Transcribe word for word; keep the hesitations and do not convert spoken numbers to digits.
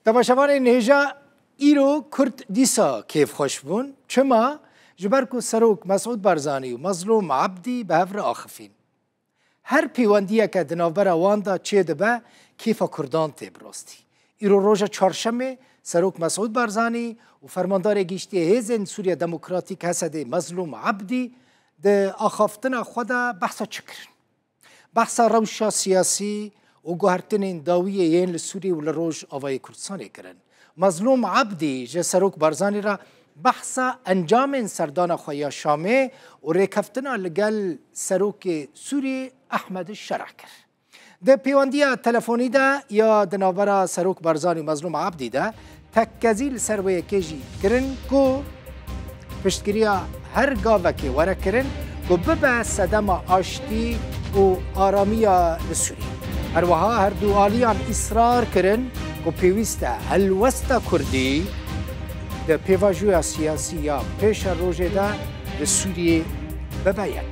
Temaşevanên hêja, îro Kurd dîsa kêfxweş bûn. Çima? Ji ber ku Serok Mesûd Barzanî û Mezlûm Ebdî bi hev re axifîn. Her pêwendiyeke di navbera wan de çêdibe, kêfa Kurdan tê bi rastî. Îro roja çarşemê Serok Mesûd Barzanî û Fermandarê Giştî Hêzên Sûriya Demokratîk, H S D, Mezlûm Ebdî di axaftina xwe de behsa çi kirin? Behsa rewşa siyasî û guhertinên dawiyê yên li Sûriyê û li Rojavayê Kurdistanê kirin. Mezlûm Ebdî ji Serok Barzanî re behsa encamên serdana xwe ya Şamê û rêkeftina li gel Serokê Sûriyê Ehmed Şera kir. Di pêwendiya telefonî de ya di navbera Serok Barzanî û Mezlûm Ebdî de tekkezî li ser wê yekê jî kirin ku piştgiriya her gavekê were kirin ku bibe sedema aştî û aramiya li Sûriyê. Her wiha her du aliyan îsrar kirin ku pêwîst e helwesta Kurdî di pêvajoya siyasî ya pêşerojê de li Sûriyê bibe yek.